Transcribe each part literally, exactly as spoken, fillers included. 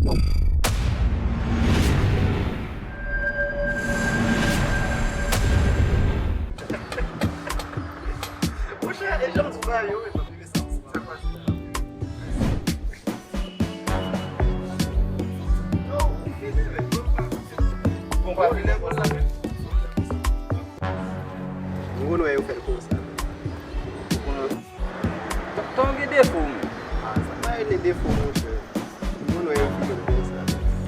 Monchè, e jan m di ba yo, e jan m di sa, sa pase. Bon, pa vin lè konsa. Nou konn wè yo fè l konsa. Ou konn wè. Tan gen defo, men. Ah, sa pa rele defo, monchè. Nou konn wè yo filme l konsa.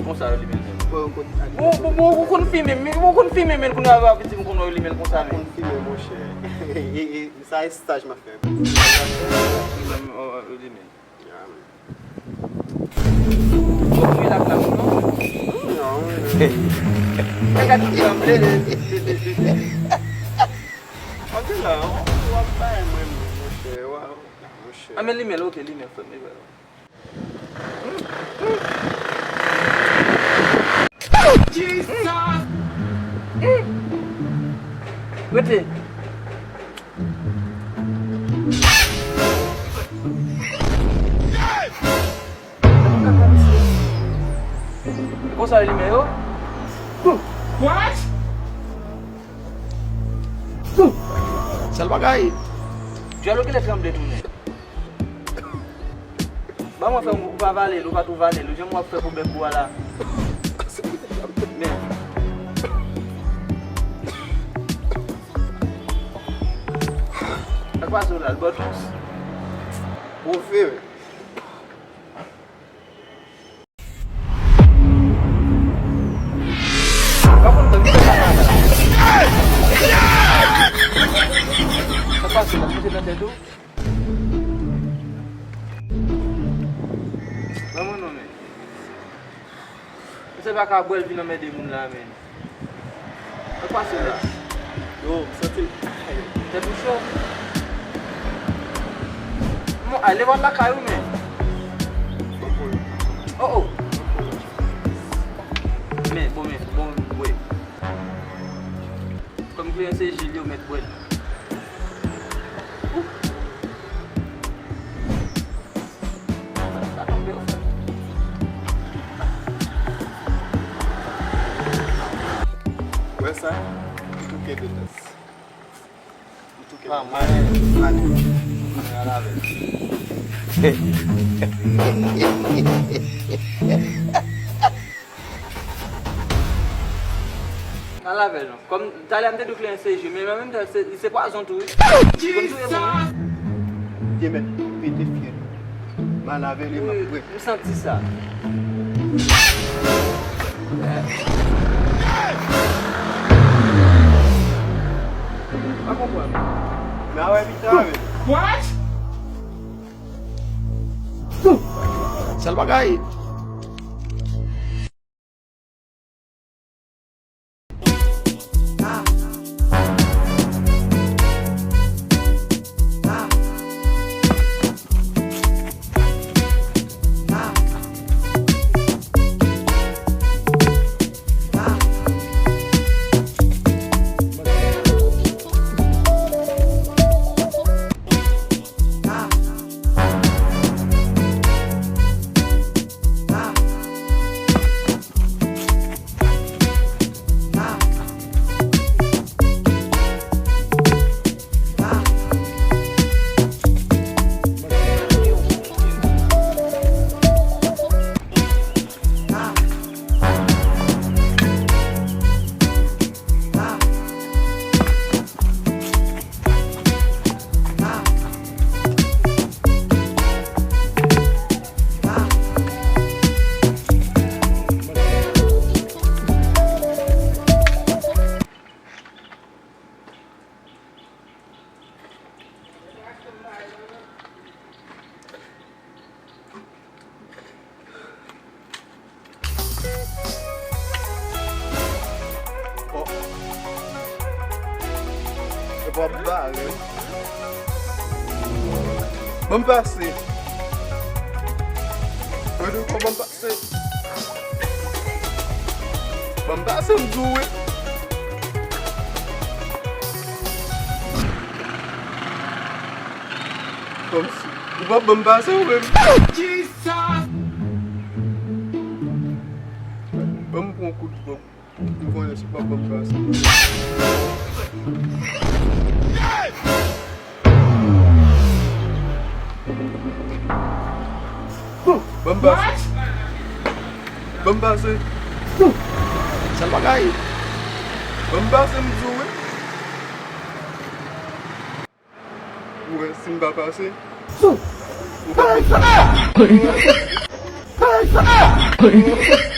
Konsa yo limen l. Bon, bon, bon, ou konn filme, men, ou konn filme, men kounye a w ap di m konn wè yo limen l konsa, men. Konn filme, monchè. E, e, sa e staj m ap fè. Yo limen l. Yo jwe la, la, non? Non, non. Sa gade ki sanble. Antre la, w ap bay mwen, monchè, w ap, monchè. Ah, men limen l, ok, limen l, frè m, limen l. Jesus! Rete. Konsa yo limen yo? What? Sèl bagay. Dyòl ou genlè tranble tou nèt. Ban mwen fè, ou pa vale l, ou pa tou vale l, ou jan w ap fè pou bèk ou a la. Men. Sa k pase w la, l ba w tous. Pwofè, wi. Sa pase la, mete nan tèt ou. Ban mwen non, men. Misye pa ka bwè l vin anmède moun la, men. Sa pase la? Yo, m santi m. Tèt ou cho? Bon, ale wè lakay ou, men. Oh, oh. Men, bon, men, bon, wi. Kòm kliyan se Jil, yo mèt bwè l. Ou wè sa? M touke de tès. M touke. Ah, mwen. Mwen. Mwen al avè l. Al avè l non. Kòm talè a m te di w kliyan se je, men an menm tan se, se pwazon tou wi. Li konn touye moun wi. Te mèt pete fyèl. M al avè l e m ap bwè. M santi sa. Pa konprann. N a wè pita men. What? Sèl bagay. Oh. E pa bare. Ban m pase. Mwen di w ban m pase. Ban m pase m di w wi. Kòmsi ou p ap ban m pase ou menm. Jesus! Kout gwòg, ou konnen si w pa ban m pase. Ban m pase. Ban m pase. Sèl bagay. Ban m pase, m di w wi. Ou wè, si m pa pase, ou pa pase.